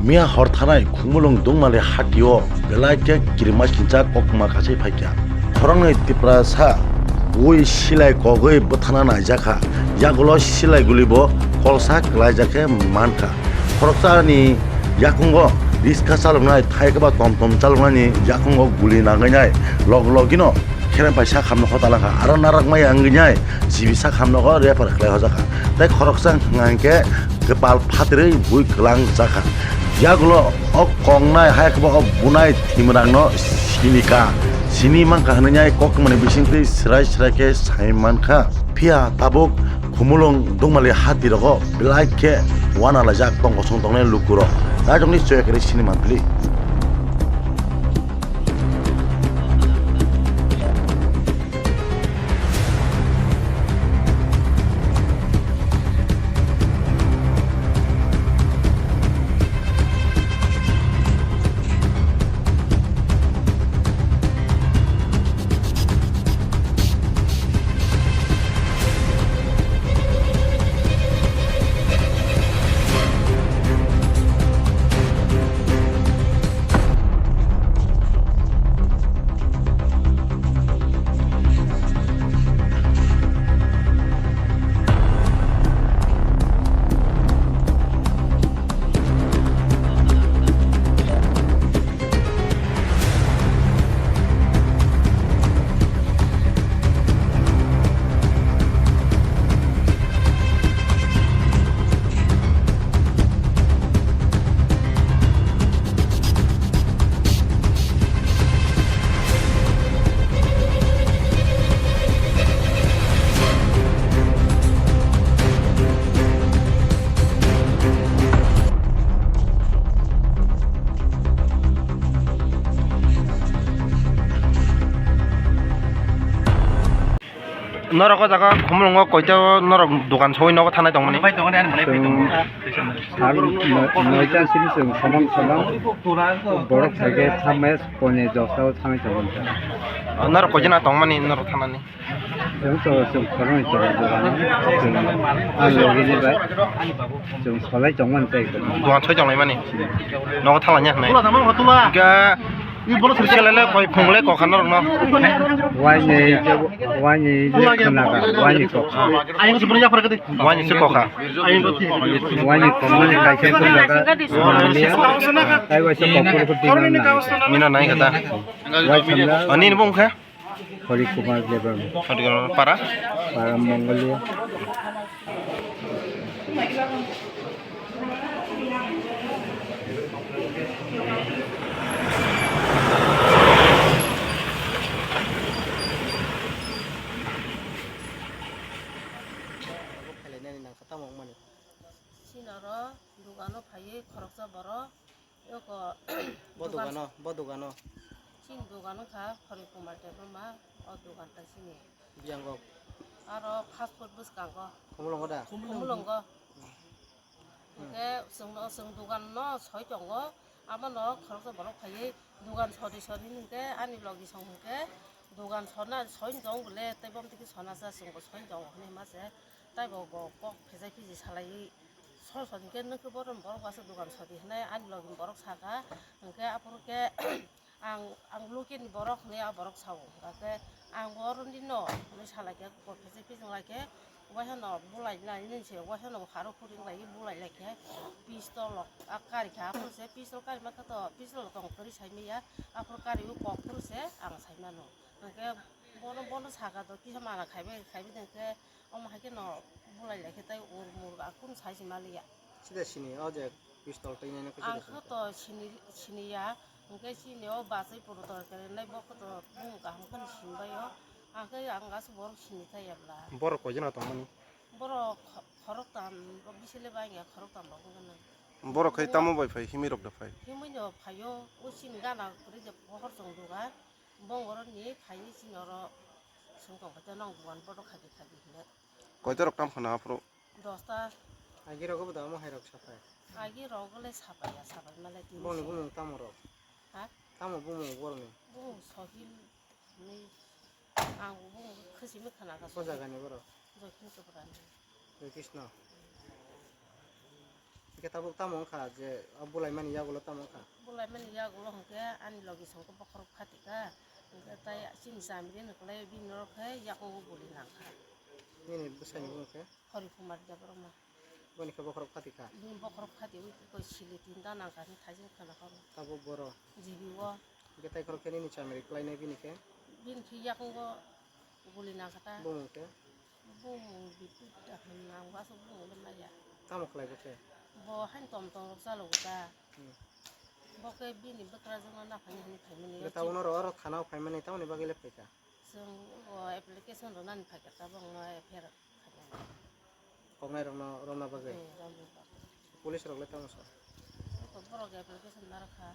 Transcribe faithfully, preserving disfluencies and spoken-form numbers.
Miya hor thanai Khumulwng Dungmali hatio belai khe kirima sincha koktwma kaisa phaikha. Khoroknwi Tiprasa ui silai kogwi bwthana naijakha. Yagulo silai gulibo kolsa kwlaijak khe mankha. Khoroksani yakungo riska chaloknai, thaikhe ba tom tom chaloknani yakungo guli nangwi nai log logino kherem pai sak hamno hota langkha. Aro narak maya wngwi nai jibi sak hamno refer khlai hojakha. Tei khoroksa hwnkha hwnkhe kwpal phatrwi bui kwlang jakha. Yagulo o kongnai hai khe bo o bunai thimrangno sinika, sini mankha hwnwi nai koktwmani bisingtwi swrai swrai khe sai mankha. Phiya tabuk Khumulwng Dungmali hatirogo belai khe uanalaijak tong kosong tongnai lukurok. Naitokni choya kwrwi sini manpili. Norok o jaga Khumulwngo koita o norok dogan sogwi nogo thanai tongmani? Chwng sal no-, noita simi chwng somon somon borok sai khe thames pone dosta o thanai tongo. Norok koijana tongmani norok thanani? Chwng to chwng khoroknwi tongo dogano. Chwng ani logini bai chwng solai tongmani tei. Dogan soi tonglaimani? Nogo thalanya hwnwi. Hwnkhe selele koi phungle kokha norokno. Waini, waini le khnaga, waini kokha. Waini se kokha. Waini kokmani kaisa khnaga. Tei waisa kokor ko dina na. Mina nai kata. Waisa na. Ani ni bung khe? Hari Kumar Debbarma. Hari Kumar para? Para Mongolia. Sinaro dogano phaiwi khoroksa borok. Yoko bo dogan dogano, bo dogano. Chini dogan wngkha Hari Kumar Debbarma, o dogan tai chini. Biyango. Aro fast food bwskango. Khumulwngo da? Khumulwngo. Hmm. Hwnkhe chwngno, chwng dogan no soi tongo, abono khoroksa borok phaiwi dogan sori sori hwnkhe ani logi song hwnkhe dogan sona soi tong bole tei bom tiki sona cha chwngbo soi tongo hwnwi hwnma se tei bo, bo kok phejai phiji salaiwi. Sor sor hwnkhe nokhe bohrokni borok aswk dogan sodi hwnwi ani logi borok sakha, hwnkhe aphuru khe ang, ang lukini borok hwnwi a borok sao, hwnkhe ang bo oroni no hwnwi salaikhe, kok phejai phijing laikhe, waihano bulai nai nini se waihano haro khuring lai bulai laikhe, pistol rok a karikha, aphuru se pistol karimakhe to pistol tong kwrwi saimanya, aphuru kariwi kok phuru se ang saimano, hwnkhe bono, bono sakha to kisa mana khaibai, khaibai hwnkhe. Omo hai kheno bulai lai khe tei ur mur ga kunu sai se maliya. Sida sini o je pistol twi nai nai khe sida sini. Ang khe to sini, sini ya, hwnkhe chini o bachai puro to khe nai bo khe to bumung kaham kheno sini bai o. Ang khe ang aswk borok sini thai ya bla. Borok koi jana tong mani? Borok kho-, khorok tam, bisile bai ya khorok tam rok wngkha na. Borok khai tamo bai phai, himwi rok da phai? Himwi no phai o, o chini gana kwrwi je pohor chong duga. Bong oro ni phai chini oro song tong khe nang buan bodo khadi khadi hwnwi. Koita rok tam khana aphuru? Dosta. Agi rogo bo da omo hai rok sapai. Agi rogo le sapai ya, sapai male tini. Bongni se. Bumung tamo rok? Ha? Tamo bumung borokni? Bumung Sohil ni ang bumung khosimi khana ka. O jaga ni borok? Jokin Chopra ni. Joy Krishna. Hwnkhe tabuk tamo wngkha je o bulaimani yagulo tamo wngkha? Bulaimani yagulo hwnkhe ani logi songkhe bokhorok phatika. Hwnkhe tai chini chamiri ni kwlai bini norok khe yakungo guli nangkha. Nini bwsai ni bumung khe? Hori Kumar Debbarma. Boni khe bokhorok phatika? Bini bokhorok phati ui koi sili tinta nangkha hwnwi thaijin khwna kha. Tabuk boro? Jibi o. Hwnkhe tai khorok khe nini chamiri kwlainai bini khe? Bini khe yakungo guli nangkha ta. Bumung khe? Bumung Bipul da hwn nang, bo aswk bumung le maya. Tamo khlai bo khe? Bo hain tom tom rok chalo ta. Hmm. Bo khe bini bwkrajwkno naphani hwnwi phaimani. Hwnkhe tabuk norok oro thana o phaimani tamoni bagwi le phaikha? Chwng o application rwnani phaikha tabuk no F I R khainani. Koknai rokno romna bagwi? Hmm, romna bagwi. Police rok le tamo sa? Eko borok application narwkha.